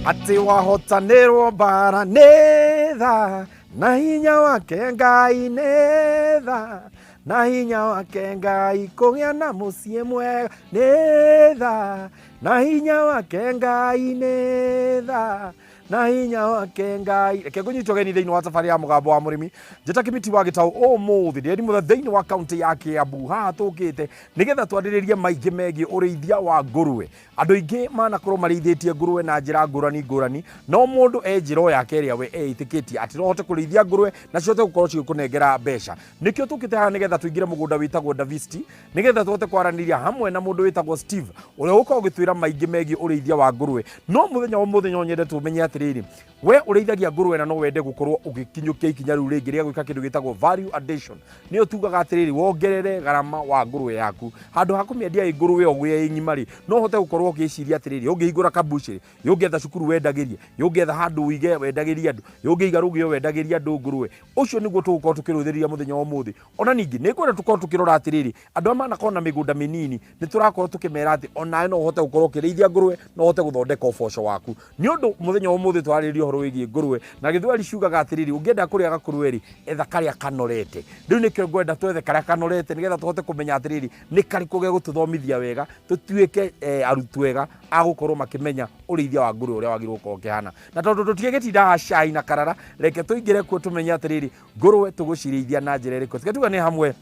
Atĩ wahotanĩrwo mbara nĩ tha na hinya wake Ngai, nĩ tha na hinya wake Ngai, kũgĩa na mũciĩ mwega nĩ tha na hinya wake Ngai, nĩ tha na hinya wake Ngai. Reke ngũnyite ũgeni thĩinĩ wa thabarĩ ya Mũgambo wa Mũrĩmi. Njĩta Kĩmiti wa Gĩtaũ. Ũmũthĩ ndĩrĩ mũthe thĩinĩ wa kaunti ya Kĩambu. Haha tũkĩte nĩgetha twarĩrĩrie maingĩ megiĩ ũrĩithia wa ngũrwe. Andũ aingĩ manakorwo marĩithĩtie ngũrwe na njĩra ngũrani ngũrani, no mũndũ e njĩra o yake ĩrĩa we eĩtĩkĩtie atĩ no ahote kũrĩithia ngũrwe na cihote gũkorwo cigĩkũnengera mbeca. Nĩkĩo tũkĩte haha nĩgetha tũingĩre mũgũnda wĩtagwo Davisti, nĩgetha tũhote kwaranĩria hamwe na mũndũ wĩtagwo Steve ũrĩa ũgũkorwo ũgĩtwĩra maingĩ megiĩ ũrĩithia wa ngũrwe. No mũthenya o mũthenya no nyende tũmenye atĩrĩrĩ, we ũrĩithagia ngũrwe na no wende gũkorwo ũgĩkinyũkia ikinya rĩu rĩngĩ rĩa gwĩka kĩndũ gĩtagwo value addition, nĩyo tugaga atĩrĩrĩ, wongerere gharama wa ngũrwe yaku. Handũ ha kũmĩendia ĩ ngũrwe o ũguo ĩ ng'ima rĩ, no ũhote gũkorwo ũgĩciria atĩrĩrĩ, ũngĩhingũra kambucĩrĩ, ũngĩetha cukuru wendagĩrie, ũngĩetha handũ ũige wendagĩrie andũ, ũngĩiga rũgĩo wendagĩrie andũ ngũrwe. Ũcio nĩguo tũgũkorwo tũkĩrũthĩrĩria mũthenya wa ũmũthĩ. Ona ningĩ nĩ ngwenda tũkorwo tũkĩrora atĩrĩrĩ, andũ arĩa manakorwo na mĩgũnda mĩnini, nĩ tũrakorwo tũkĩmera atĩ onawe no ũhote gũkorwo ũkĩrĩithia ngũrwe, no ũhote gũthondeka ũboco waku. Nĩ ũndũ mũthenya wa ũmũthĩ twarĩrĩria ũhoro wĩgiĩ ngũrwe, na gĩthweri ciugaga atĩrĩrĩ, ũngĩenda kũrĩa gakũrwe rĩ, etha karĩa kanorete. Rĩu nĩkĩo ngwenda twethe karĩa kanorete nĩgetha tũhote kũmenya atĩrĩrĩ, nĩ karĩkũ gegũtũthomithia wega, tũtuĩke arutwo ega a gũkorwo makĩmenya ũrĩithia wa ngũrwe ũrĩa wagĩrĩirwo gũkorwo ũkĩhana. Na tondũ tũtigĩgĩtinda haha cai na karara, reke tũingĩre kuo tũmenye atĩrĩrĩ, ngũrwe tũgũcirĩithia na njĩra ĩrĩkũ. Tiga tugane hamwe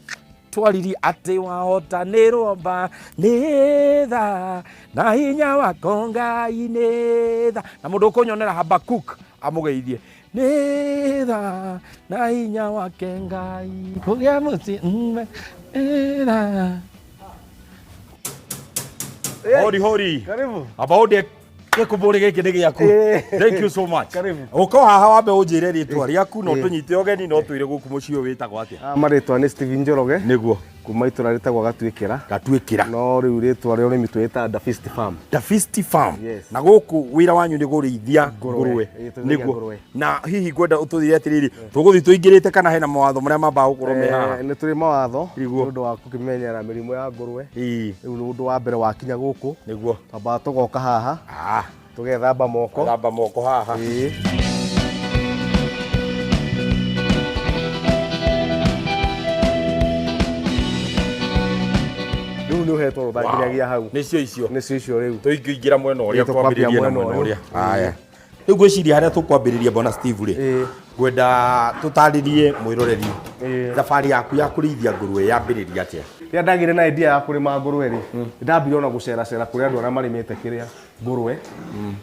twaririe atĩ wahotanĩrwo mba nĩ tha na hinya wako Ngai nĩ tha. Na mũndũ ũkũnyonera Habakuk amũgeithie nĩ tha na hinya wake Ngai kũgĩa mũciĩ nĩ tha. Hori hori. Karibu. Amba ũndĩe gĩkũmbũrĩ gĩkĩ nĩ gĩaku. Thank you so much. Karibu. Ũka haha wambe ũnjĩre rĩtwa rĩaku na ũtũnyite ũgeni na ũtwĩre gũkũ mũciĩ ũyũ wĩtagwo atĩa. Marĩtwa nĩ Steven Njoroge. Nĩguo. Kuma itũra rĩtagwo Gatuĩkĩra. Gatuĩkĩra. No rĩu rĩtwa rĩa ũrĩmi twĩtaga Dafisti Farm. Dafisti Farm. Yes. Na gũkũ wĩra wanyu nĩ kũrĩithia Ngũrwe. ngũrwe. Ĩĩ, tũrĩithagia Nĩguo. ngũrwe. Na hihi ngwenda ũtũthire atĩrĩrĩ, tũgũthiĩ tũingĩrĩte kana hena mawatho marĩa mambaga gũkorwo me haha? Nĩ tũrĩ mawatho Nĩguo. nĩ ũndũ wa gũkĩmenyerera mĩrimũ ya ngũrwe. Ĩĩ. Rĩu nĩ ũndũ wa mbere wakinya gũkũ. Nĩguo. Twambaga tũgoka haha. Tũgethamba moko. Thamba moko haha. Ĩĩ. Rĩu nĩ ũhetwo rũtha nginyagia hau. Nĩcio icio. Nĩcio icio rĩu. Tũingĩingĩra mwena ũrĩa Ĩĩ, tũkwambia twambĩrĩrie na mwena mwena ũyũ. ũrĩa. Haya. Rĩu ngwĩciria harĩa tũkwambĩrĩria bwana Steve rĩ, Ĩĩ. ngwenda tũtarĩrie mwĩroreri Ĩĩ. thabarĩ yaku ya kũrĩithia ngũrwe yambĩrĩria atĩa? Rĩrĩa ndagĩire na idea ya kũrĩma ngũrwe rĩ, ndambire ona gũceracera kũrĩ andũ arĩa marĩmĩte kĩrĩa ngũrwe,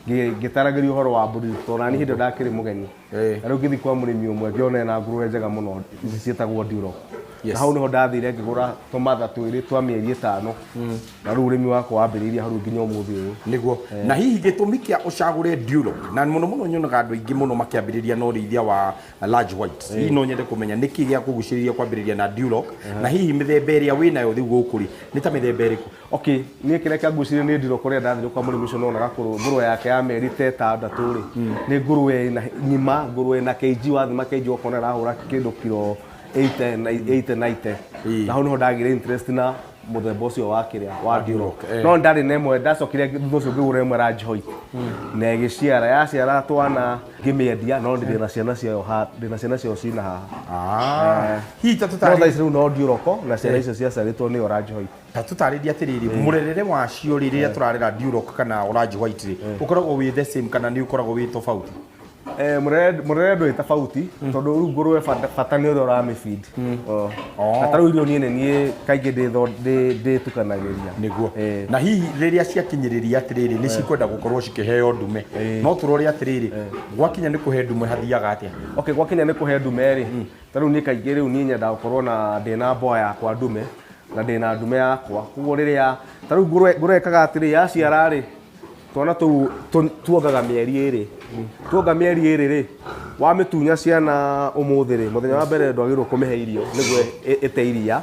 ngĩtaragĩrio ũhoro wa mbũri tondũ nani hĩndĩ ĩyo ndakĩrĩ mũgeni. Ĩĩ. Na rĩu ngĩthiĩ kwa mũrĩmi ũmwe ngĩona ena ngũrwe njega mũno ici ciĩtagwo Duroc. Yes. Na hau nĩho ndathire ngĩgũra tũmatha twĩrĩ twa mĩeri 5. Na rĩu ũrĩmi wakwa wambĩrĩirie hau rĩu nginya ũmũthĩ ũyũ. Nĩguo. Na hihi gĩtũmi kĩa ũcagũre Duroc, na mũno mũno nyonaga andũ aingĩ mũno makĩambĩrĩria na ũrĩithia wa large white. Hihi no nyende kũmenya nĩkĩ gĩa kũgucĩrĩria kwambĩrĩria na Duroc, na hihi mĩthemba ĩrĩa wĩnayo rĩu gũkũ rĩ, nĩ ta mĩthemba ĩrĩkũ? Okay, niĩ kĩrĩa kĩangucĩrĩirie nĩ Duroc kũrĩa ndathire kwa mũrĩmi ũcio nonaga ngũrwe yake ya mĩeri ta 6 rĩ, nĩ ngũrwe ĩna ng'ima, ngũrwe ĩna kg, wathima kg ũkona ĩrahũra kĩndũ kiro 80 80 90. Na hau nĩho ndagĩire interest na mũthemba ũcio wa kĩrĩa wa Duroc. No ndarĩ na ĩmwe, ndacokire thutha ũcio ngĩgũra ĩmwe large white na ĩgĩciara, yaciara twana ngĩmĩendia, no ndĩ na ciana ciayo ha, ndĩ na ciana ciayo cina haha. Hihi ta No tũtarĩ thaa ici rĩu no Duroc na ciana icio ciaciarĩtwo nĩ large white. Ta tũtarĩrie atĩrĩrĩ, mũrerere wacio rĩ, rĩrĩa tũrarera Duroc kana large white rĩ, ũkoragwo wĩ the same kana nĩ ũkoragwo wĩ tofauti? Mũrere ndũrĩ tofauti tondũ rĩu ngũrwe bata nĩ ũrĩa ũramĩ feed. Oh. Na ta rĩu irio niĩ nĩ niĩ kaingĩ ndĩtukanagĩria. Nĩguo. Eh. Na hihi rĩrĩa ciakinyĩrĩria atĩrĩrĩ, nĩ cikwenda gũkorwo cikĩheo ndume, no tũrore atĩrĩrĩ, gwakinya nĩ kũhe ndume hathiaga atĩa? Okay, gwakinya nĩ kũhe ndume rĩ, ta rĩu niĩ kaingĩ rĩu niĩ nyendaga gũkorwo na ndĩna mboa yakwa ndume na ndĩna ndume yakwa. Koguo rĩrĩa ta rĩu ngũrwe ĩkaga atĩrĩ, yaciara rĩ, twana tũu tuongaga mĩeri 2. Tuonga mĩeri 2 rĩ, wamĩtunya ciana ũmũthĩ rĩ, mũthenya wa mbere ndwagĩrĩirwo kũmĩhe irio nĩguo ĩte iria.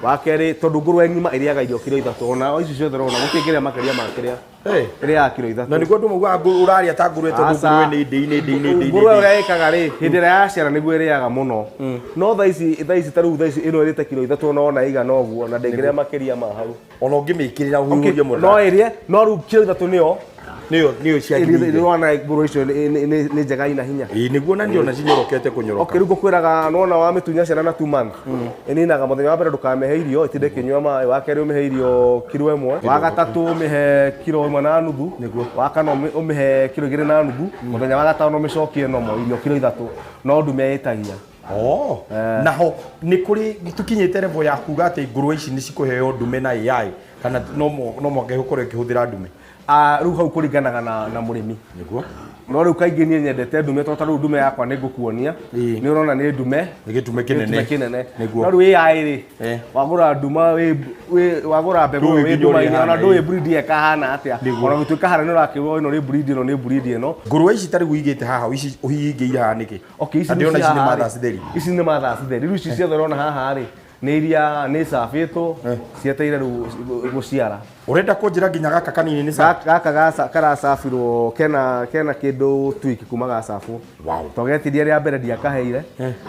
Wa kerĩ, tondũ ngũrwe ng'ima ĩrĩaga irio kiro 3, ona ici ciothe ũrona gũtirĩ ĩngĩrĩa makĩria ma kĩrĩa. Ĩrĩaga kiro 3. Na nĩguo andũ maugaga ũrarĩa ta ngũrwe tondũ Aca. ngũrwe nĩ ndĩi, nĩ ndĩi, nĩ ndĩi, nĩ Ngũrwe ndĩi. ũrĩa ĩkaga rĩ, hĩndĩ ĩrĩa yaciara nĩguo ĩrĩaga mũno. No thaa ici ta rĩu thaa ici ĩno ĩrĩte kiro 3 ona wona ĩigana ũguo na ndĩngĩrĩa makĩria ma hau. Ona ũngĩmĩkĩrĩra ũhuhũrie mũno. No ĩrĩe, no rĩu kiro 3 nĩyo Nĩyo nĩyo ciagĩrĩire. Nĩwona ngũrwe icio nĩ njega ina hinya. Ĩĩ nĩguo, na ndĩrona cinyorokete kũnyoroka. Okay, rĩu ngũkwĩraga nĩwona wamĩtunya ciana na 2 months, ĩninaga mũthenya wa mbere ndũkamĩhe irio, ĩtinde ĩkĩnyua maĩ. Wa kerĩ ũmĩhe irio kiro 1, wa gatatũ ũmĩhe kiro 1.5. Wa kana ũmĩhe kiro 2.5. Mũthenya wa gatano ũmĩcokie nomo irio kiro 3, no ndume ĩtagia. Oh, naho nĩ kũrĩ tũkinyĩte level ya kuga atĩ ngũrwe ici nĩ cikũheo ndume na AI, kana no mũhaka ĩgũkorwo ĩkĩhũthĩra ndume? Ah, rĩu hau kũringanaga na mũrĩmi. No rĩu kaingĩ niĩ nyendete ndume, tondũ ta rĩu ndume yakwa nĩ ngũkuonia. Nĩ ũrona nĩ ndume. Nĩ gĩtume kĩnene. Gĩtume kĩnene. No rĩu AI rĩ, wagũra nduma wagũra mbegũ Ndũĩ wĩ nginya ũrĩa nduma-inĩ, ona ĩhana, ndũĩ breed ĩkahana atĩa. Ona gũtuĩka harĩa nĩ ũrakĩrwo ĩno nĩ breed, ĩno nĩ breed ĩno. Ngũrwe ici ta rĩu ũigĩte haha, ici ũhingĩire haha nĩkĩ? Okay, ici Na ndĩrona ici nĩ haha rĩ, mothers theri. Ici nĩ mothers theri. Rĩu ici ciothe ũrona haha rĩ, nĩ iria nĩ cabĩtwo, cieteire rĩu gũciara. Ũrenda kũnjĩra nginya gaka kanini nĩ sa Gaka karacabirwo kena kĩndũ twiki kuma gacabwo. To getiria rĩa mbere ndiakaheire,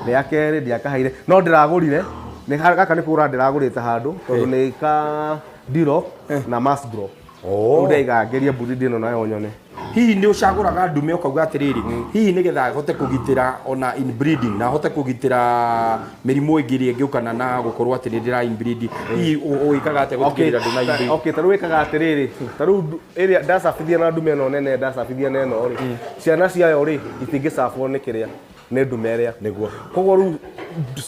rĩa kerĩ ndiakaheire, no ndĩragũrire nĩ gaka nĩ kũgũra ndĩragũrĩte handũ, tondũ nĩ ka Duroc na Musgrove. Rĩu ndaiga ngerie breed ĩno nayo nyone. Hihi nĩ ũcagũraga ndume ũkauga atĩrĩrĩ, hihi nĩgetha hote kũgitĩra ona inbreeding na hote kũgitĩra mĩrimũ ĩngĩ ĩrĩa ĩngĩũkana na gũkorwo atĩ nĩ ndĩra inbreed, hihi ũĩkaga atĩa gũtigĩrĩra ndũna inbreed? Okay, ta rĩu wĩkaga atĩrĩrĩ, ta rĩu ĩrĩa ndacabithia na ndume ĩno nene, ndacabithia na ĩno rĩ, ciana ciayo rĩ itingĩcabwo nĩ kĩrĩa nĩ ndume ĩrĩa. Koguo rĩu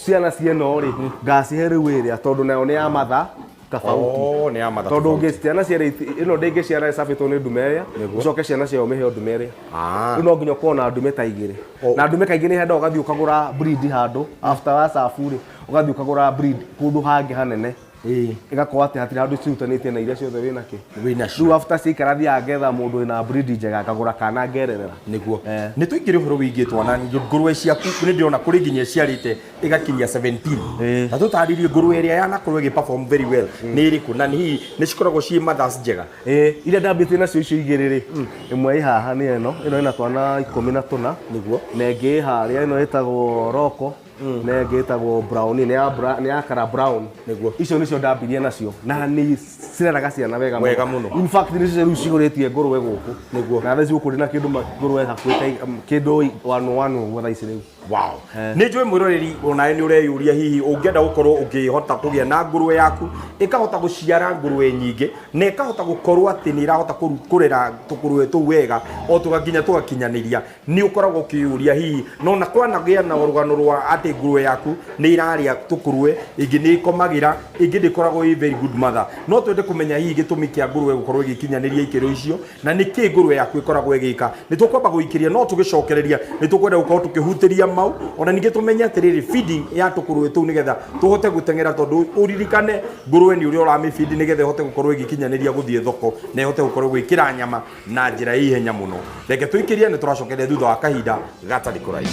ciana cieno rĩ, ngacihe rĩu ĩrĩa, tondũ nayo nĩ ya matha tofauti. Oh, nĩ ya matha Tondũ tofauti. ũngĩ ciana cierĩ ĩno ndĩngĩciara ĩcabĩtwo nĩ ndume ĩrĩa, ũcoke ciana ciayo ũmĩhe ndume ĩrĩa. Rĩu no nginya ũkorwo na ndume ta igĩrĩ. Na ndume kaingĩ nĩ hendaga ũgathiĩ ũkagũra breed handũ after wacabu rĩ, ũgathiĩ ũkagũra breed kũndũ hangĩ hanene, ĩgakorwo atĩ hatirĩ handũ cirutanĩtie na iria ciothe wĩna kĩ. Wĩnacio. Rĩu after ciaikara thiaga ngetha mũndũ wĩna breed njega, ngagũra kana ngererera. Nĩ tũingĩre ũhoro wĩgiĩ twana. Ngũrwe ciaku nĩ ndĩrona kũrĩ nginya ĩciarĩte ĩgakinyia 17. Na tũtarĩrie ngũrwe ĩrĩa yanakorwo ĩgĩ perform very well nĩ ĩrĩkũ, na nĩ hihi nĩ cikoragwo ciĩ mothers njega? Ĩĩ, iria ndambĩtie nacio icio igĩrĩ rĩ, ĩmwe ĩ haha nĩ ĩno, ĩno ĩna twana 14. Na ĩngĩ ĩ harĩa, ĩno ĩtagwo Roko, na ĩngĩ ĩtagwo Brown, nĩ ya kara brown. Icio nĩcio ndambirie nacio na nĩ cireraga ciana wega. Wega mũno. In fact, nĩcio rĩu cihũrĩtie ngũrwe gũkũ. Na thaa ici gũkũ ndĩna kĩndũ ngũrwe hakuhĩ kĩndũ one one ũguo thaa ici rĩu. Wow. Nĩ njũĩ mwĩroreri onawe nĩ ũreyũria hihi ũngĩenda gũkorwo ũngĩhota kũgĩa na ngũrwe yaku ĩkahota gũciara ngũrwe nyingĩ na ĩkahota gũkorwo atĩ nĩ ĩrahota kũrera tũkũrwe tũu wega o tũgakinya tũgakinyanĩria, nĩ ũkoragwo ũkĩyũria hihi no na kwanagĩa na rũgano rwa atĩ ngũrwe yaku nĩ ĩrarĩa tũkũrwe, ĩngĩ nĩ ĩkomagĩra, ĩngĩ ndĩkoragwo ĩ very good mother. No twende kũmenya hihi gĩtũmi kĩa ngũrwe gũkorwo ĩgĩkinyanĩria ikĩro icio na nĩ kĩ ngũrwe yaku ĩkoragwo ĩgĩka. Nĩ tũkwamba gũikĩria, no tũgĩcokereria nĩ tũkwenda gũkorwo tũkĩhutĩria mau, ona ningĩ tũmenye atĩrĩrĩ, feeding ya tũkũrwe tũu nĩgetha tũhote gũteng'era, tondũ ũririkane ngũrwe nĩ ũrĩa ũramĩbindi nĩgetha ĩhote gũkorwo ĩgĩkinyanĩria gũthiĩ thoko na ĩhote gũkorwo gwĩkĩra nyama na njĩra ya ihenya mũno. Reke tũikĩrie, nĩ tũracokeria thutha wa kahinda gatarĩ kũraihu.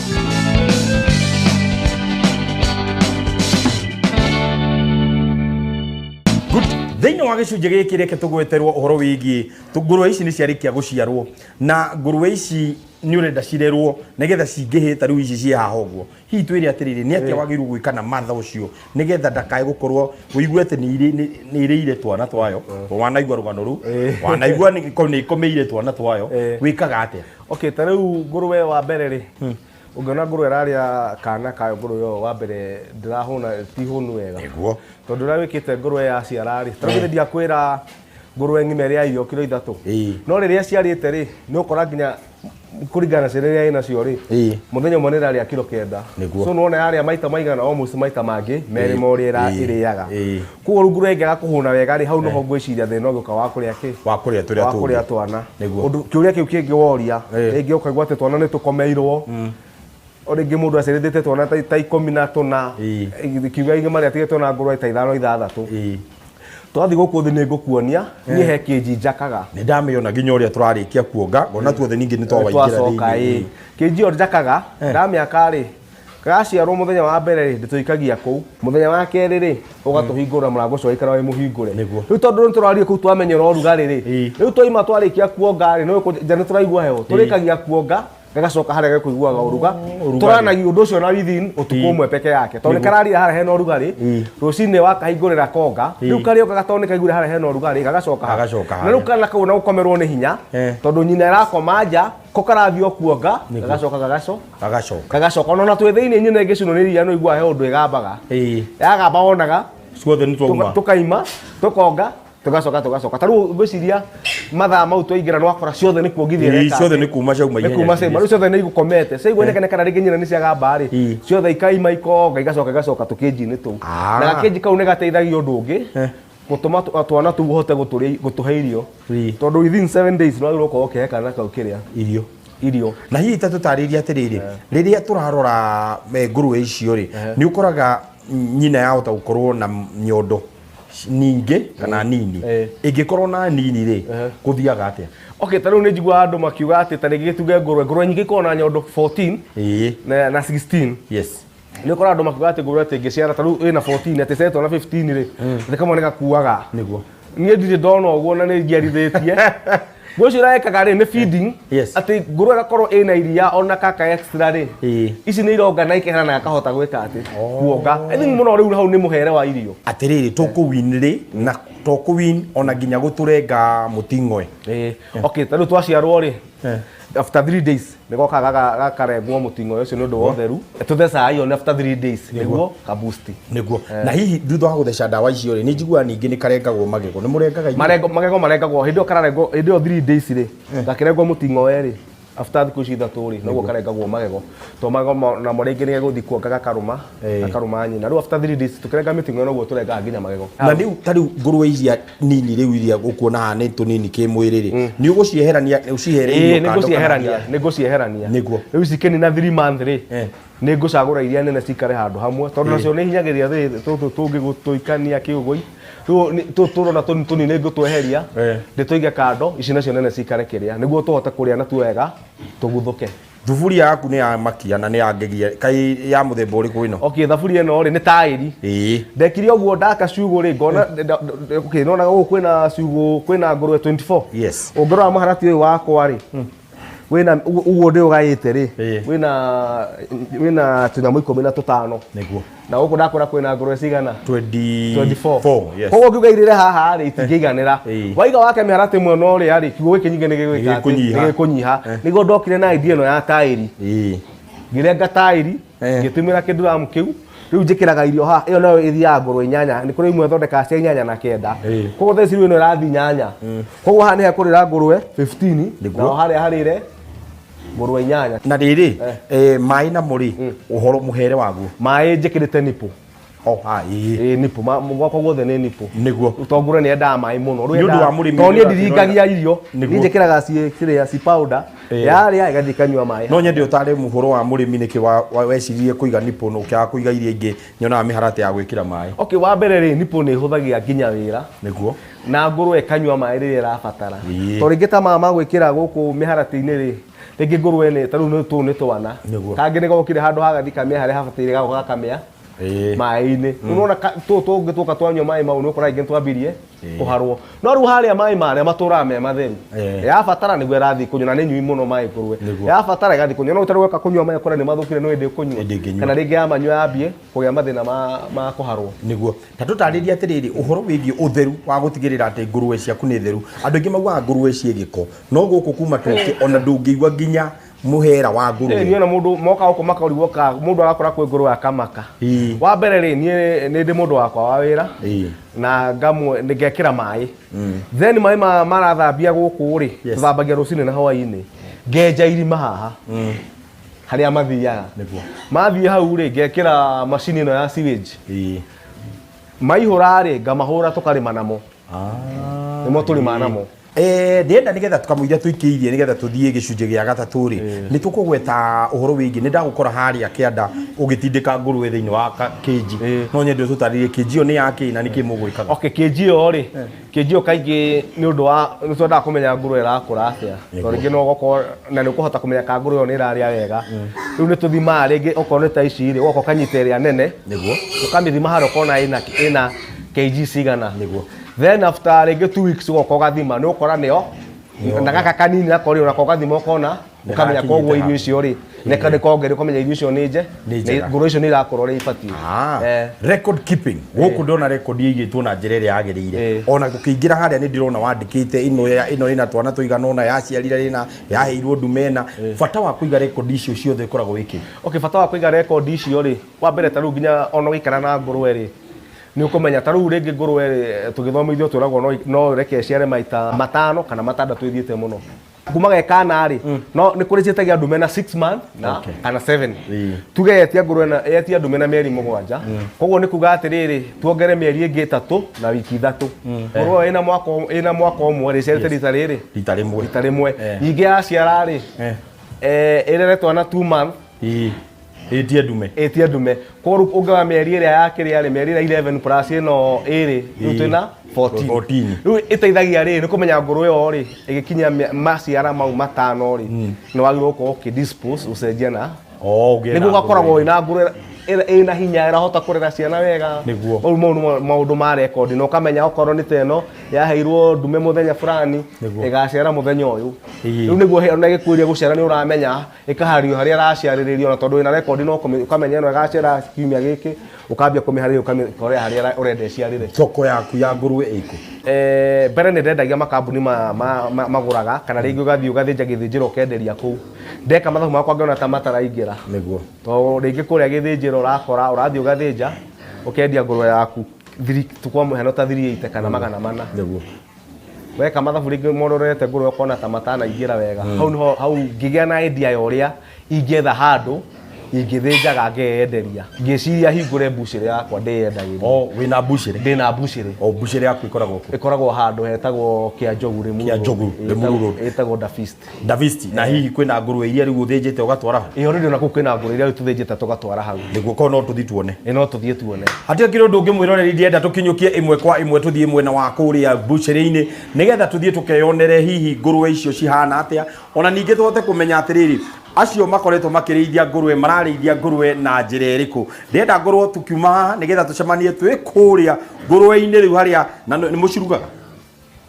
Good. Thĩinĩ wa gĩcunjĩ gĩkĩ, reke tũgweterwo ũhoro wĩgiĩ ngũrwe ici nĩ ciarĩkia gũciarwo, na ngũrwe ici nĩ ũrenda cirerwo nĩgetha cingĩhĩ. Ta rĩu ici ciĩ haha ũguo, hihi twĩre atĩrĩrĩ, nĩ atĩa wagĩrĩirwo gwĩka na matha ũcio nĩgetha ndakae gũkorwo ũigue atĩ nĩ ĩrĩire twana twayo? Wanaigua rũgano rũu, wanaigua nĩ ĩkomeire twana twayo. Wĩkaga atĩa? Okay, ta rĩu ngũrwe wa mbere rĩ, ũngĩona ngũrwe ĩrarĩa kana kayo, ngũrwe ĩyo wa mbere ndĩrahũna, ti hũnu wega. Tondũ ũrĩa wĩkĩte ngũrwe yaciara rĩ, ta rĩu githĩ ndiakwĩra ngũrwe ng'ima ĩrĩa irio kiro 3? No rĩrĩa ciarĩte rĩ, nĩ ũkora nginya kũringana na ciana iria ĩnacio rĩ, mũthenya ũmwe nĩ ĩrarĩa kiro 9. So nĩwona yarĩa maita maigana, almost maita mangĩ merĩ ma ũrĩa ĩrĩaga. Koguo rĩu ngũrwe ĩngĩaga kũhũna wega rĩ, hau noho ngwĩciria thĩna ũgĩũka wa kũrĩa kĩ. Wa kũrĩa tũrĩa Wa tũngĩ. Kũrĩa twana. Ũndũ kĩũria kĩu kĩngĩ woria, rĩngĩ ũkaigua atĩ twana nĩ tũkomeirwo, o rĩngĩ mũndũ acerithĩte twana ta 14, kiuga igima rĩatigĩtwo na ngũrwe ta ithano, ithathatũ. Twathiĩ gũkũ thĩ nĩ ngũkuonia niĩ he kĩnji njakaga. Nĩ ndamĩona nginya ũrĩa tũrarĩkia kuonga, ngona tuothe ningĩ nĩ twawaingĩra Twacoka. Thĩinĩ. Ĩ kĩnji ĩyo njakaga ndamĩaka rĩ, gaciarwo mũthenya wa mbere rĩ, ndĩtũikagia kũu. Mũthenya wa kerĩ rĩ, ũgatũhingũra mũrango ũcio waikara wĩ mũhingũre. Rĩu tondũ nĩ tũrarie kũu twamenyera ũrugarĩ rĩ, rĩu twaima twarĩkia kuonga rĩ, nĩ nja nĩ tũraigua heho, tũrĩkagia kuonga. Gagacoka harĩa gekũiguaga ũruga. Ũrugarĩ. Tũranagia ũndũ ũcio na within ũtukũ ũmwe peke yake, tondũ nĩ kararira harĩa hena ũrugarĩ. Rũcinĩ wakahingũrĩra konga, rĩu karĩoka tondũ nĩ kaiguire harĩa hena ũrugarĩ, gagacoka haha. Gagacoka Na rĩu harĩa. kana kau na gũkomerwo nĩ hinya, tondũ nyina ĩrakoma nja, ko karathiĩ o kuonga, gagacoka gagaco Gagacoka. Gagacoka ona twĩ thĩinĩ, nyina ĩngĩcinwo nĩ iria, no iguaga he ũndũ ĩgambaga. Yagamba wonaga Ciothe nĩ twauma. Tũkaima, tũkonga, tũgacoka, tũgacoka. Ta rĩu ngwĩciria mathaa mau twaingĩra, nĩwakora ciothe nĩ kuongithia ireka Ciothe atĩ. nĩ kuma ciauma. Nĩ kuma ciauma. Rĩu ciothe nĩ igũkomete, ciaigua inegene kana rĩngĩ nyina nĩ ciagamba rĩ, ciothe ikaima, ikonga, igacoka, igacoka tũkĩnji-inĩ tũu. Na gakĩnji kau nĩ gateithagia ũndũ ũngĩ, gũtũma twana tũu ũhote gũtũhe irio, tondũ within 7 days nĩ wagĩrĩirwo gũkorwo ũkĩhe kana kau kĩrĩa irio. Irio. Na hihi ta tũtarĩrie atĩrĩrĩ, rĩrĩa tũrarora ngũrũwe icio rĩ, nĩ ũkoraga nyina yahota gũkorwo na nyondo ningĩ kana nini? Ĩngĩkorwo na nini rĩ, gũthiaga atĩa? Okay, ta rĩu nĩ njiguaga andũ makiuga atĩ ta rĩngĩ tuge ngũrwe nyingĩ ikoragwo na nyondo 14 na 16. Nĩ ũkoraga andũ makiuga atĩ ngũrwe atĩ ĩngĩciara, ta rĩu ĩna 14, atĩ ciaretwo na 15 rĩ, atĩ kamwe nĩ gakuaga. Niĩ ndirĩ ndona ũguo na nĩ njiarithĩtie. Ngũrwe ũcio ĩrekaga rĩ nĩ feeding, atĩ ngũrwe ĩgakorwo ĩna iria ona kaka extra rĩ, ici nĩ ironga na ikehera na gakahota gwĩka atĩ kuonga. I think mũno rĩu hau nĩ mũhere wa irio. Atĩrĩrĩ, tũkũwin rĩ na to kũwin ona nginya gũtũrenga mũting'oe? Okay, ta rĩu twaciarwo rĩ, after 3 days nĩ goka gakarengwo mũting'oe ũcio nĩ ũndũ wa ũtheru. Tũthecaga iyo nĩ after 3 days nĩguo kaboost. Nĩguo. Na hihi thutha wa gũtheca ndawa icio rĩ, nĩ njiguaga ningĩ nĩ karengagwo magego, nĩ mũrengaga inyuĩ? Marengo, magego marengagwo hĩndĩ ĩyo kararengwo, hĩndĩ ĩyo 3 days rĩ, gakĩrengwo mũting'oe rĩ, after thikũ ici 3 rĩ, noguo karengagwo magego, to magego namo rĩngĩ nĩ gegũthiĩ kuonga gakarũma, gakarũma nyina. Rĩu after 3 days tũkĩrenga mĩting'oe noguo tũrengaga nginya magego. Na rĩu ta rĩu ngũrũwe iria nini rĩu, iria ũkuona haha nĩ tũnini kĩmwĩrĩ rĩ, nĩ ũgũcieherania ũcihere Ĩĩ, irio nĩ kando kana ngũcieherania, nĩ ngũcieherania. Rĩu ici kĩnina 3 month rĩ, nĩ ngũcagũra iria nene cikare handũ hamwe, tondũ nacio nĩ hinyagĩrĩria tũtũ tũngĩ gũtũikania kĩũgũi. Rĩu tũtũ tũrona tũnini tũnini nĩ ngũtweheria, ndĩtũige kando, ici nacio nene cikare kĩrĩa, nĩguo tũhote kũrĩa natuo wega tũguthũke. Thuburia yaku nĩ ya makia na nĩ yangegia, kaĩ ya mũthemba ũrĩkũ ĩno? Okay, thaburia ĩno rĩ, nĩ taĩri. Ndekire ũguo ndaka ciugũ rĩ, ngona okay, nona gũkũ kwĩna ciugũ, kwĩna ngũrwe 24. Ũngĩrora mũharatĩ ũyũ wakwa rĩ, wĩna ũguo ndĩũgaĩte rĩ, wĩna tũnyamũ 15. Na gũkũ ndakwĩra kwĩna ngũrwe cigana? 24, yes. Koguo ngiuga irĩre haha rĩ, itingĩiganĩra. Waiga wake mĩharatĩ mwena ũrĩa rĩ, kiugo gĩkĩ nyingĩ nĩ gĩgwĩka atĩ? Nĩgĩkũnyiha. Nĩ gĩkũnyiha. Nĩguo ndokire na idea ĩno ya taĩri. Ngĩrenga taĩri, ngĩtũmĩra kĩnduramu kĩu. Rĩu njĩkĩraga irio haha, ĩyo nayo ĩthiaga ngũrwe inyanya, nĩ kũrĩ imwe thondekaga cia inyanya na kenda. Koguo thaa ici rĩu ĩno ĩrathiĩ inyanya. Koguo haha nĩ hekũrĩra ngũrwe 15, naho harĩa harĩre ngũrwe inyanya. Na rĩrĩ, maĩ namo rĩ, ũhoro mũhere waguo? Maĩ njĩkĩrĩte nipple. Oh, ha, ĩĩ. Ĩĩ, nipple. Gwakwa guothe nĩ nipple. Tondũ ngũrwe nĩ yendaga maĩ mũno. Rĩu Nĩ ũndũ wa mũrĩmi tondũ niĩ ũrĩa ndiringagia irio. Niĩ njĩkĩraga ciĩ kĩrĩa ci powder. Yarĩa ĩgathiĩ ĩkanyua maĩ. No nyende ũtare mũhoro wa mũrĩmi nĩkĩ weciririe kũiga nipple na ũkĩaga kũiga iria ingĩ nyonaga mĩharatĩ ya gwĩkĩra maĩ. Okay, wa mbere rĩ, nipple nĩ ĩhũthagia nginya wĩra. Na ngũrwe ĩkanyua maĩ rĩrĩa ĩrabatara. Tondũ rĩngĩ ta maya ma gwĩkĩra gũkũ mĩharatĩ-inĩ rĩ, rĩngĩ ngũrwe nĩ ta rĩu nĩ tũũ nĩ twana. Kangĩ nĩ gokire handũ hagathiĩ kamĩa harĩa habataire gagoka gakamĩa maĩ-inĩ. Rĩu nĩwona tũũ tũngĩ twoka twanyua maĩ mau, nĩ ũkora rĩngĩ nĩ twambirie kũharwo. No rĩu harĩa maĩ marĩa matũraga me matheru. Yabatara nĩguo ĩrathiĩ kũnyua, na nĩ nyui mũno maĩ ngũrwe. Yabatara ĩgathiĩ kũnyua. No ũtarĩ woka kũnyua maĩ ũkore nĩ mathũkire, no ĩndĩ ũkũnyua. Ĩndĩ ĩngĩnyua. Kana rĩngĩ yamanyua yambie kũgĩa mathĩna ma kũharwo. Nĩguo. Ta tũtarĩrie atĩrĩrĩ, ũhoro wĩgiĩ ũtheru wa gũtigĩrĩra atĩ ngũrũwe ciaku nĩ theru. Andũ aingĩ maugaga ngũrũwe ciĩ gĩko, no gũkũ kuma tũke ona ndũngĩigua nginya mũhera wa ngũrũwe. Niĩ ona mũndũ moka gũkũ makarigwo ka mũndũ agakora kwĩ ngũrũwe akamaka. Wa mbere rĩ, niĩ nĩ ndĩ mũndũ wakwa wa wĩra, na ngamwe ngekĩra maĩ. Then maĩ marathambia gũkũ rĩ, tũthambagia rũcinĩ na hwaĩ-inĩ. Ngenja irima haha harĩa mathiaga. Mathiĩ hau rĩ, ngekĩra macini ĩno ya sewage. Maihũra rĩ, ngamahũra, tũkarĩma namo. Nĩmo tũrĩmaga namo. Ndĩrenda nĩgetha kamũira tũikĩirie nĩgetha tũthiĩ gĩcunjĩ gĩa gatatũ rĩ, nĩ tũkũgweta ũhoro wĩgiĩ nĩ ndagũkora harĩa kĩanda ũgĩtindĩka ngũrũwe thĩinĩ wa kĩnji. No nyende ũtũtarĩrie kĩnji ĩyo nĩ ya kĩ na nĩkĩ mũgwĩkaga? Okay, kĩnji ĩyo rĩ, kĩnji ĩyo kaingĩ nĩ ũndũ wa nĩ twendaga kũmenya ngũrũwe ĩrakũra atĩa. Tondũ rĩngĩ no ũgakorwo na nĩ ũkũhota kũmenya kana ngũrũwe ĩyo nĩ ĩrarĩa wega. Rĩu nĩ tũthimaga rĩngĩ okorwo nĩ ta ici rĩ, ũgoka ũkanyita ĩrĩa nene, ũkamĩthima harĩa ũkona ĩna kg cigana. Then after rĩngĩ 2 weeks ũgoka ũgathima, nĩ ũgũkora nĩyo na gaka kanini nako rĩ, onako ũgathima ũkona Ũkamenya koguo hakinyĩte irio hau. icio rĩ, nĩ kongeria, ũkamenya irio icio nĩ nje Nĩ njega. Ngũrũwe icio nĩ irakorwo ũrĩa ibatiĩ. Record keeping gũkũ ndona record ĩigĩtwo na njĩra ĩrĩa yagĩrĩire. Ona gũkĩingĩra harĩa nĩ ndĩrona wandĩkĩte ĩno ĩno ĩna twana tũigana ũna, yaciarire rĩna, yaheirwo ndume ĩna. Bata wa kũiga record icio ciothe ũkoragwo wĩkĩ? Okay, bata wa kũiga rekondi icio rĩ, wa mbere ta rĩu nginya ona ũgĩikara na ngũrũwe rĩ, nĩ ũkũmenya ta rĩu rĩngĩ ngũrũwe rĩ, tũgĩthomithio twĩragwo no ũreke ĩciare maita 5 kana 6 ĩthiĩte mũno. Kuma ge kana rĩ, no nĩ kũrĩ ciĩtagia ndume na 6 months na kana 7. Tuge yetia ngũrũwe na yetia ndume na mĩeri 7, koguo nĩ kuga atĩrĩrĩ, tuongere mĩeri ĩngĩ 3 na wiki 3. Ngũrũwe ĩna mwaka ũmwe rĩ, ĩciarĩte rita rĩrĩ rita rĩmwe. Rita rĩmwe. Ningĩ yaciara rĩ, ĩrere twana 2 months. Ĩtie ndume. Ĩtie ndume. Koguo rĩu ũngĩoya mĩeri ĩrĩa ya kĩrĩa rĩ, mĩeri ĩrĩa 11 plus ĩno ĩrĩ, rĩu twĩna 14. 14. Rĩu ĩteithagia rĩ, nĩ kũmenya ngũrũwe ĩyo rĩ, ĩgĩkinya maciara mau 5 rĩ, nĩ wagĩrĩirwo gũkorwo ũkĩ dispose, ũcenjie na Oh, ũgĩe nĩguo na ũgakoragwo ngũrũwe. wĩna ngũrũwe ĩna hinya, ĩrahota kũrera ciana wega. Mau mau nĩmo maũndũ ma rekondi, na ũkamenya okorwo nĩ ta ĩno yaheirwo ndume mũthenya fulani, ĩgaciara mũthenya ũyũ. Rĩu nĩguo ona ĩgĩkuĩria gũciara nĩ ũramenya ĩkahario harĩa ĩraciarĩrĩrio, na tondũ wĩna rekondi no ũkamenya ĩno ĩgaciara kiumia gĩkĩ, ũkambia kũmĩharĩria, ũkamĩkorera harĩa ũrenda ĩciarĩre. Thoko yaku ya ngũrũwe ĩkũ? Mbere nĩ ndendagia makambuni magũraga, kana rĩngĩ ũgathiĩ ũgathĩnja gĩthĩnjĩro ũkenderia kũu. Ndeka mathabu makwa ngĩona ta mataraingĩra. Tondũ rĩngĩ kũrĩa gĩthĩnjĩro ũrakora ũrathiĩ ũgathĩnja ũkendia ngũrũwe yaku kwa mũhiano ta 380 kana 400. Weka mathabu rĩngĩ mororete ngũrũwe ũkona ta matanaingĩra wega. Hau niho hau ngĩgĩa na idea ya ũrĩa ingĩetha handũ ingĩthĩnjaga ngeyenderia. Ngĩciria hingũre mbucĩrĩ yakwa ndĩyendagĩrie. Oh, wĩna mbucĩrĩ? Ndĩna mbucĩrĩ. O mbucĩrĩ yaku ĩkoragwo kũ? Ĩkoragwo handũ hetagwo Kĩanjogu, Limuru. Kĩanjogu, Limuru Road. Ĩtagwo Davist. Davisti, na hihi kwĩna ngũrũwe iria rĩu ũthĩnjĩte ũgatwara hau? Ĩĩ, already ona kũu kwĩna ngũrũwe iria rĩu tũthĩnjĩte tũgatwara hau. Nĩguo korwo no tũthiĩ tuone. Ĩĩ, no tũthiĩ tuone. Hatirĩ kĩndũ ũndũ ũngĩ mwĩroreri ndĩrenda tũkinyũkie ĩmwe kwa ĩmwe tũthiĩ mwena wa kũrĩa mbucĩrĩ-inĩ nĩgetha tũthiĩ tũkeyonere hihi ngũrũwe icio cihana atĩa, ona ningĩ tũhote kũmenya atĩrĩrĩ, acio makoretwo makĩrĩithia ngũrũwe mararĩithia ngũrũwe na njĩra ĩrĩkũ. Ndĩrenda ngorwo tũkiuma haha nĩgetha tũcemanie twĩ kũrĩa ngũrũwe-inĩ rĩu harĩa na nĩ mũcirugaga?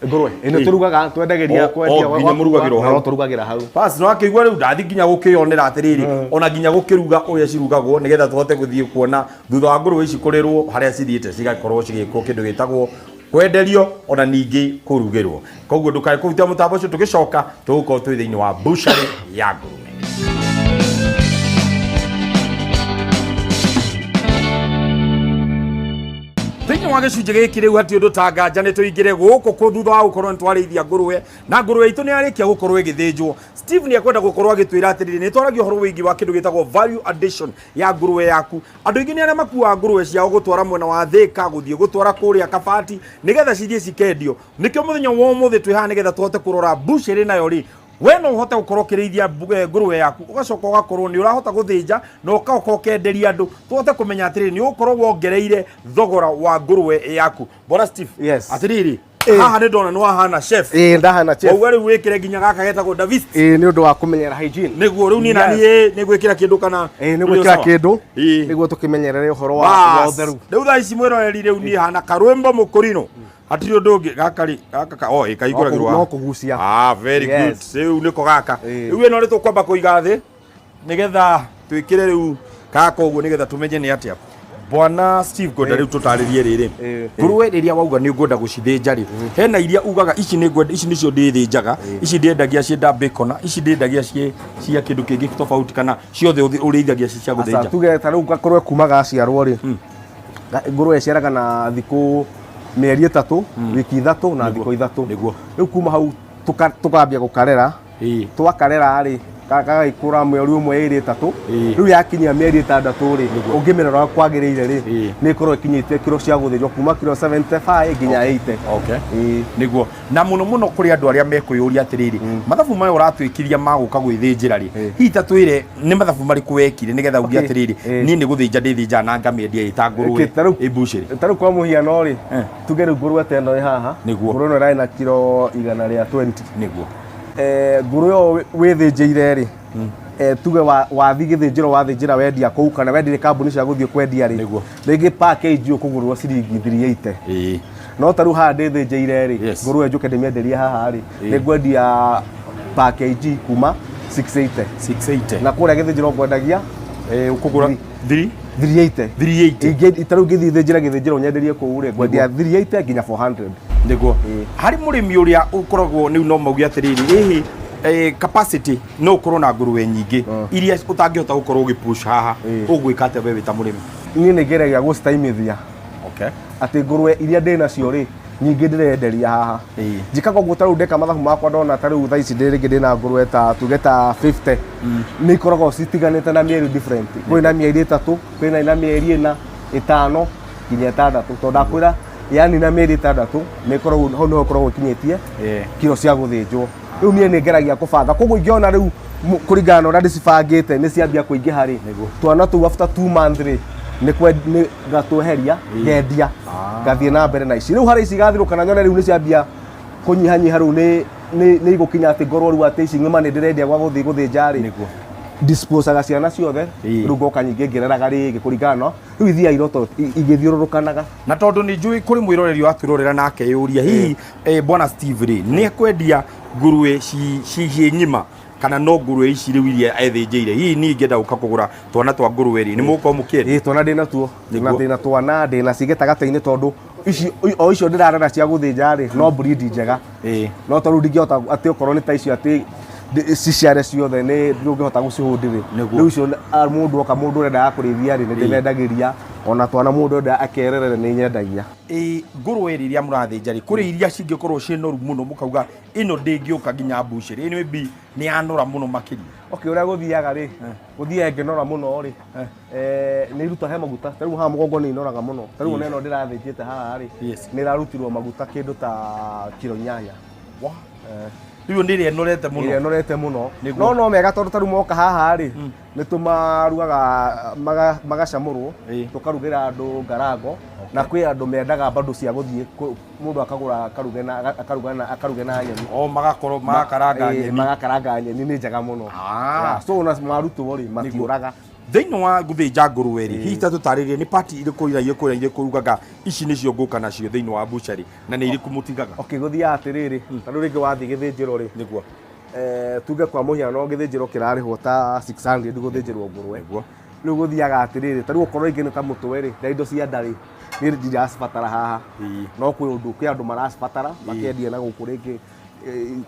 Ngũrũwe ĩno tũrugaga, twendagĩria kwendia Nginya mũrugagĩra hau. No tũrugagĩra hau. Bas, no akĩigua rĩu ndathi nginya gũkĩyonera atĩrĩrĩ, ona nginya gũkĩruga ũrĩa cirugagwo nĩgetha tũhote gũthiĩ kuona thutha wa ngũrũwe ici kũrĩrwo harĩa cithiĩte cigakorwo cigĩkwo kĩndũ gĩtagwo kwenderio ona ningĩ kũrugĩrwo. Koguo ndũkae kũhutia mũtambo ũcio, tũgĩcoka tũgũkorwo twĩ thĩinĩ wa butchery ya ngũrũwe. Thĩinĩ wa gĩcunjĩ gĩkĩ rĩu hatirĩ ũndũ ta nganja nĩ tũingĩre gũkũ kũ thutha wa gũkorwo nĩ twarĩithia ngũrũwe na ngũrũwe itũ nĩ yarĩkia gũkorwo ĩgĩthĩnjwo. Steve nĩ ekwenda gũkorwo agĩtwĩra atĩrĩrĩ, nĩ twaragia ũhoro wĩgiĩ wa kĩndũ gĩtagwo value addition ya ngũrũwe yaku. Andũ aingĩ nĩ arĩa makuaga ngũrũwe ciao gũtwara mwena wa Thĩka, gũthiĩ gũtwara kũrĩa Kabati nĩgetha cithiĩ cikendio. Nĩkĩo mũthenya wa ũmũthĩ twĩ haha nĩgetha tũhote kũrora butchery nayo rĩ, we no ũhote gũkorwo ũkĩrĩithia ngũrũwe yaku, ũgacoka ũgakorwo nĩ ũrahota gũthĩnja na ũgacoka ũkenderia andũ, tũhote kũmenya atĩrĩrĩ nĩ ũgũkorwo wongereire thogora wa ngũrũwe yaku. Bwana Steve, Yes. atĩrĩrĩ, haha nĩ ndona nĩ wahana chef. Ĩĩ, ndahana chef. Wauga rĩu wĩkĩre nginya gaka getagwo Davist. Ĩĩ, nĩ ũndũ wa kũmenyera hygiene. Nĩguo rĩu niĩ na Yes. niĩ nĩ gwĩkĩra kĩndũ kana Ĩĩ, nĩ ũrĩ gwĩkĩra sawa? kĩndũ Ĩĩ. nĩguo tũkĩmenyerere ũhoro wa Bas. ũtheru. Rĩu thaa ici mwĩroreri rĩu niĩ hana karwĩmbo mũkũrinũ. Hatirĩ ũndũ ũngĩ gaka rĩ, gaka ka, oh, ĩ, kaihingũragĩrwo No haha. kũgucia. Very good. Yes. Rĩu nĩko gaka. Ĩĩ. Rĩu ĩno nĩ tũkwamba kũiga thĩ nĩgetha twĩkĩre rĩu gaka ũguo nĩgetha tũmenye nĩ atĩa. Bwana Steve, ngwenda rĩu tũtarĩrie rĩrĩ. Ngũrũwe rĩrĩa wauga nĩ ngwenda gũcithĩnja rĩ, hena iria ugaga ici nĩ ngwenda, ici nĩcio ndĩthĩnjaga, ici ndĩendagia ciĩ nda bacon, ici ndĩendagia ciĩ cia kĩndũ kĩngĩ tofauti, kana ciothe ũrĩithagia ci cia Aca, gũthĩnja? tuge ta rĩu ngũrũwe kuma gaciarwo rĩ, ngũrũwe ĩciaraga na thikũ mĩeri 3, wiki 3 na thikũ 3. Rĩu kuma hau tũkambia gũkarera. Twakarera rĩ, gagagĩkũra mweri 1, 2, 3. Rĩu yakinyia mĩeri 6 rĩ, ũngĩmĩrora kwagĩrĩire rĩ, nĩ ĩkorwo ĩkinyĩtie kiro cia gũthĩnjwo kuma kiro 75 nginya 80. Nĩguo. Na mũno mũno kũrĩ andũ arĩa mekwĩyũria atĩrĩrĩ, mathabu maya ũratwĩkiria ma gũka gwĩthĩnjĩra rĩ, hihi ta twĩre nĩ mathabu marĩkũ wekire nĩgetha uge atĩrĩrĩ, niĩ nĩ gũthĩnja ndĩthĩnjaga na ngamĩendia ĩ ta ngũrũwe ĩ mbucĩrĩ? Ta rĩu kwa mũhiano rĩ, tuge rĩu ngũrũwe ta ĩno ĩ haha, ngũrũwe ĩno ĩrarĩ na kiro igana rĩa 20. Ngũrũwe ĩyo wĩthĩnjĩire rĩ, tuge wathiĩ gĩthĩnjĩro wathĩnjĩra wendia kũu kana wendirie kambuni cia gũthiĩ kwendia rĩ, rĩngĩ package ũkũgũrĩrwo ciringi 380. No ta rĩu haha ndĩthĩnjĩire rĩ, ngũrũwe njũke ndĩmĩenderie haha rĩ, nĩ ngwendia package kuma 680. 680. Na kũrĩa gĩthĩnjĩro ngwendagia Ũkũgũra 3 380. 380. Ingĩ ta rĩu ngĩthiĩ thĩnjĩra gĩthĩnjĩro nyenderie kũu rĩ, ngwendia 380 nginya 400. Nĩguo. Harĩ mũrĩmi ũrĩa ũkoragwo rĩu no mauge atĩrĩrĩ, ĩhĩ capacity no ũkorwo na ngũrũwe nyingĩ iria ũtangĩhota gũkorwo ũgĩpush haha, ũgwĩka atĩa we wĩ ta mũrĩmi? Niĩ nĩ ngeragia gũcitaimithia atĩ ngũrũwe iria ndĩ nacio rĩ, nyingĩ ndĩrenderia haha. Njĩkaga ũguo ta rĩu ndeka mathabu makwa ndona ta rĩu thaa ici ndĩ rĩngĩ ndĩna ngũrũwe ta tuge ta 50, nĩ ikoragwo citiganĩte na mĩeri different. Kwĩ na mĩeri 3, kwĩ na mĩeri 4, 5 nginya 6, tondũ ndakwĩra yani na mĩeri 6 nĩ ĩkoragwo hau, nĩho ĩkoragwo ĩkinyĩtie kiro cia gũthĩnjwo. Rĩu niĩ nĩ ngeragia kũbanga, koguo ingĩona rĩu kũringana na ũrĩa ndĩcibangĩte nĩ ciambia kũingĩha rĩ, twana tũu after 2 month rĩ, nĩ ngatweheria, ngendia, ngathiĩ na mbere na ici. Rĩu harĩ ici igathirũka nyone rĩu nĩ ciambia kũnyihanyiha, rĩu nĩ igũkinya atĩ ngorwo rĩu atĩ ici ng'ima nĩ ndĩrendia gwa gũthiĩ gũthĩnja rĩ, disposaga ciana ciothe. Rĩu ngoka nyingĩ ngĩreraga rĩngĩ kũringana no rĩu ithiaga iroto igĩthiũrũrũkanaga. Na tondũ nĩ njũĩ kũrĩ mwĩroreri wa twĩrorera nake yũria hihi bwana Steve rĩ, nĩ ekwendia ngũrũwe ci ng'ima kana no ngũrũwe ici rĩu iria ethĩnjĩire? Hihi niĩ ingĩenda gũka kũgũra twana twa ngũrũwe rĩ, nĩ mũgũkorwo mũkĩendia? Ĩĩ, twana ndĩna tuo na ndĩna twana ndĩna ci gĩtagatĩ-inĩ, tondũ ici o icio ndĩrarera cia gũthĩnja rĩ, no breed njega. No tondũ ndingĩhota atĩ okorwo nĩ ta icio atĩ ciciare ciothe nĩ ndũngĩhota gũcihũndi rĩ. Rĩu icio mũndũ oka, mũndũ ũrendaga kũrĩithia rĩ, nĩ ndĩmendagĩria. Ona twana mũndũ enda akererere nĩ nyendagia. Ĩĩ, ngũrũwe rĩrĩa mũrathĩnja rĩ, kũrĩ iria cingĩkorwo ciĩ noru mũno mũkauga ĩno ndĩngĩũka nginya mbucĩrĩ, ĩno ĩmbi nĩ yanora mũno makĩria? Okay, ũrĩa gũthiaga rĩ, gũthiaga ĩngĩnora mũno rĩ, nĩ iruta he maguta. Ta rĩu haha mũgongo nĩ inoraga mũno. Ta rĩu ona ĩno ndĩrathĩnjĩte haha rĩ, nĩ ĩrarutirwo maguta kĩndũ ta kiro 8. Rĩu nĩ ĩrĩa ĩnorete mũno. Ĩrĩa ĩnorete mũno. No mega tondũ ta rĩu moka haha rĩ, nĩ tũmarugaga magacamũrwo, tũkarugĩra andũ ngarango, na kwĩ andũ mendaga bado cia gũthiĩ mũndũ akagũra akaruge na nyeni. O magakorwo magakaranga nyeni. Magakaranga nyeni, nĩ njega mũno. Yeah, so ona marutwo rĩ, matiũraga. Thĩinĩ wa gũthĩnja ngũrũwe rĩ, hihi ta tũtarĩrie nĩ pati irĩkũ ira irĩkũ ira irĩkũ ugaga ici nĩcio ngũka nacio thĩinĩ wa bucari, na nĩ irĩkũ mũtigaga? Okay, gũthiaga atĩrĩrĩ, ta rĩu rĩngĩ wathiĩ gĩthĩnjĩro rĩ, tuge kwa mũhiano gĩthĩnjĩro kĩrarĩhwo ta 600 gũthĩnjĩrwo ngũrũwe. Rĩu gũthiaga atĩrĩrĩ, ta rĩu okorwo rĩngĩ nĩ ta mũtwe rĩ, na indo cia nda rĩ, niĩ ndiracibatara haha. No kwĩ ũndũ kwĩ andũ maracibatara makendia na gũkũ rĩngĩ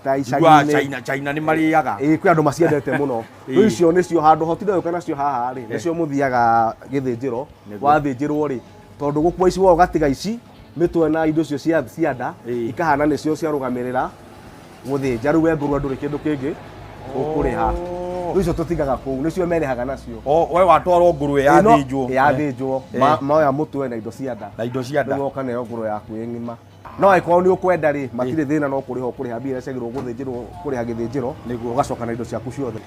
ta Njiguaga icagi-inĩ. China nĩ marĩaga. Ĩĩ, kwĩ andũ maciendete mũno. Rĩu icio nĩcio handũ hotire gũka nacio haha rĩ, nĩcio mũthiaga gĩthĩnjĩro. Wathĩnjĩrwo rĩ, tondũ gũkua ici woga ũgatiga ici mĩtwe na indo icio cia nda, ikahana nĩcio ciarũgamĩrĩra gũthĩnja. Rĩu we ngũrwe ndũrĩ kĩndũ kĩngĩ ũkũrĩha. Rĩu icio tũtigaga kũu, nĩcio merĩhaga nacio. O we watwarwo ngũrũwe yathĩnjwo. Yathĩnjwo, moya mũtwe na indo cia nda. Na indo cia nda. Rĩu woka nayo ngũrwe yaku ĩ ng'ima. No angĩkorwo nĩ ũkwenda rĩ, matirĩ thĩna, no kũrĩha ũkũrĩha mbia iria ciagĩrĩirwo gũthĩnjĩrwo, kũrĩha gĩthĩnjĩro, ũgacoka na indo ciaku ciothe.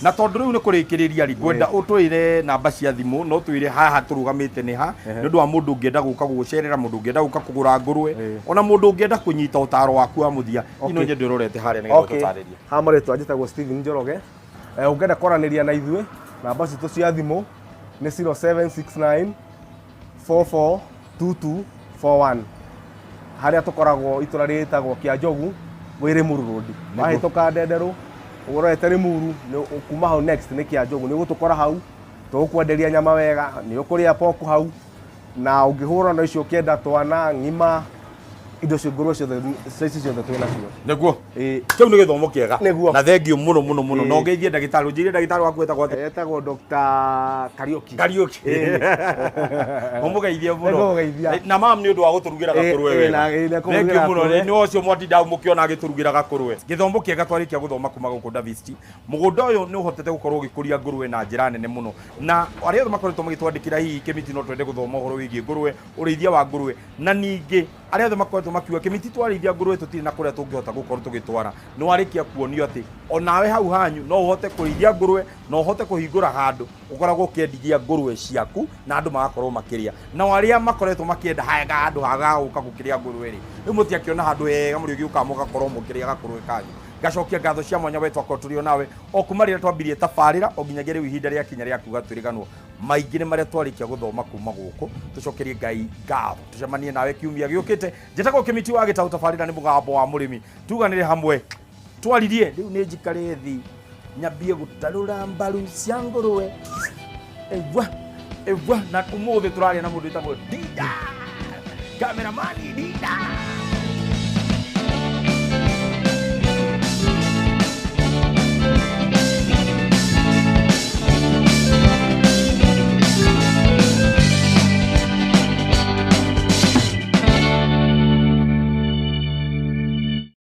Na tondũ rĩu nĩ kũrĩkĩrĩria rĩ, ngwenda ũtwĩre namba cia thimũ, no twĩre haha tũrũgamĩte nĩ ha, nĩ ũndũ wa mũndũ ũngĩenda gũka gũgũcerera, mũndũ ũngĩenda gũka kũgũra ngũrwe, ona mũndũ ũngĩenda kũnyita ũtaro waku wa mũthia. Ino nyende ũrorete harĩa nĩgetha ũtũtarĩrie. Ha marĩtwa njĩtagwo Steven Njoroge. Ũngĩenda kwaranĩria na ithuĩ, namba citũ cia thimũ nĩ 0769 442241. Harĩa tũkoragwo itũra rĩtagwo Kĩanjogu, wĩ Limuru Road. Wahĩtũka Ndenderũ ũrorete Limuru, kuma hau next nĩ Kĩanjogu. Nĩ ũgũtũkora hau, tũgũkwenderia nyama wega, nĩ ũkũrĩa pork hau, na ũngĩhũra na icio ũkĩenda twana ng'ima, indo cio, ngũrwe ciothe, size ciothe twĩ nacio. Kĩu nĩ gĩthomo kĩega. Na thengiũ mũno mũno mũno. Na ũngeithie ndagĩtarĩ, ũnjĩre ndagĩtarĩ waku etagwo atĩa? Etagwo Dr. Kariuki. Kariuki. Ũmũgeithie mũno. Nĩngũmũgeithia. Na mam nĩ ũndũ wa gũtũrugĩra gakũrwe wega. Na kũrugĩra Thengiũ mũno. gakũrwe. Nĩ ũcio mwatinda mũkĩona agĩtũrugĩra gakũrwe. Gĩthomo kĩega twarĩkia gũthoma kuma gũkũ Davisti. Mũgũnda ũyũ nĩ ũhotete gũkorwo ũgĩkũria ngũrwe na njĩra nene mũno, na arĩa othe makoretwo magĩtwandĩkĩra hihi Kĩmiti no twende gũthoma ũhoro wĩgiĩ ngũrwe, ũrĩithia wa ngũrwe, na ningĩ arĩa othe makoretwo makiuga Kĩmiti twarĩithia ngũrwe tũtirĩ na kũrĩa tũngĩhota gũkorwo tũgĩtwara, nĩ warĩkia kuonio atĩ onawe hau hanyu no ũhote kũrĩithia ngũrwe na ũhote kũhingũra handũ ũkoragwo ũkĩendigia ngũrwe ciaku na andũ magakorwo makĩrĩa. Nao arĩa makoretwo makĩenda handũ haga gũka gũkĩrĩa ngũrwe rĩ, rĩu mũtiakĩona handũ hega mũrĩgĩũkaga mũgakorwo mũkĩrĩa gakũrwe kanyu. Ngacokia ngatho cia mwanya we twakorwo tũrĩ o nawe o kuma rĩrĩa twambirie tabarĩra o nginyagia rĩu ihinda rĩakinya rĩa kuga twĩrĩganwo maingĩ nĩ marĩa twarĩkia gũthoma kuma gũkũ. Tũcokerie Ngai ngatho, tũcemanie nawe kiumia gĩũkĩte. Njĩtagwo Kĩmiti wa Gĩtaũ, tabarĩra nĩ Mũgambo wa Mũrĩmi. Tuganĩre hamwe twaririe. Rĩu nĩ njikare thĩ. Nyambie gũtarũra mbaru cia ngũrũwe. Ewa, ewa, na ũmũthĩ tũraria na mũndũ wĩtagwo Dida. Kameramani Dida.